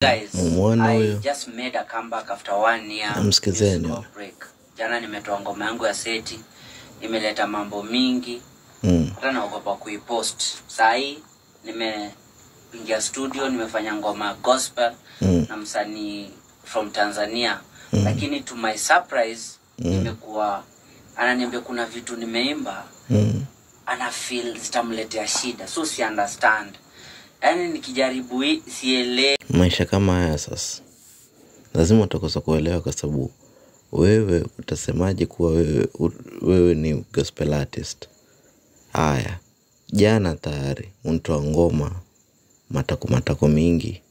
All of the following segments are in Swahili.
Guys, Mumuone I huyo. just made a comeback after one year Msikizeni musical break. Jana nimetoa ngoma yangu ya seti, imeleta mambo mingi, hata naogopa kuipost. Saa hii nimeingia studio, nimefanya ngoma ya gospel na msanii from Tanzania, lakini to my surprise imekuwa ananiambia kuna vitu nimeimba ana feel zitamletea shida, so si understand. Yaani nikijaribu hii sielewi. Maisha kama haya sasa lazima utakosa kuelewa, kwa sababu wewe utasemaje kuwa wewe ni gospel artist? Haya, jana tayari untoa ngoma matako matako mingi,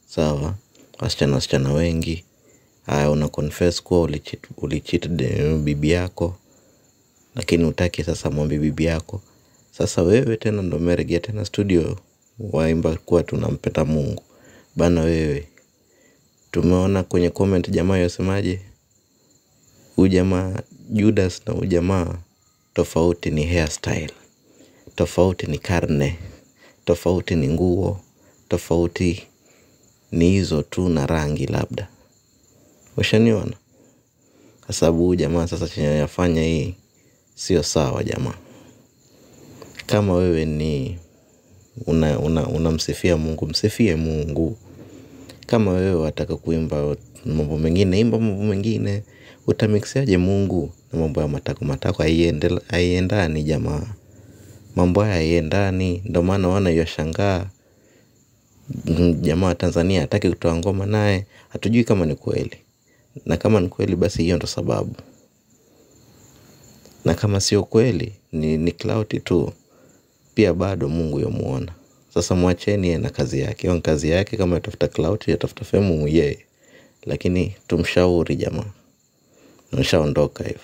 sawa, wasichana wasichana wengi. Haya, una confess kuwa ulicheat bibi yako, lakini utaki sasa mwambie bibi yako. Sasa wewe tena ndo umeregea tena studio waimba kuwa tunampenda Mungu bana. Wewe tumeona kwenye comment jamaa yosemaje, huyu jamaa Judas na huyu jamaa tofauti ni hairstyle, tofauti ni karne, tofauti ni nguo, tofauti ni hizo tu na rangi labda. Ushaniona? Kwa sababu huyu jamaa sasa chenye yafanya hii sio sawa jamaa. Kama wewe ni unamsifia Mungu, msifie Mungu. Kama wewe wataka kuimba mambo mengine, imba mambo mengine. Utamixiaje Mungu na mambo ya matako matako? Haiendani jamaa, mambo haya haiendani. Ndio maana wana yashangaa jamaa wa Tanzania hataki kutoa ngoma naye, hatujui kama ni kweli, na kama ni kweli basi hiyo ndo sababu, na kama sio kweli ni clout tu, pia bado Mungu yomuona. Sasa mwacheni yeye na kazi yake, hiyo ni kazi yake. Kama atafuta clout, atafuta fame yeye, lakini tumshauri jamaa, nishaondoka hivyo.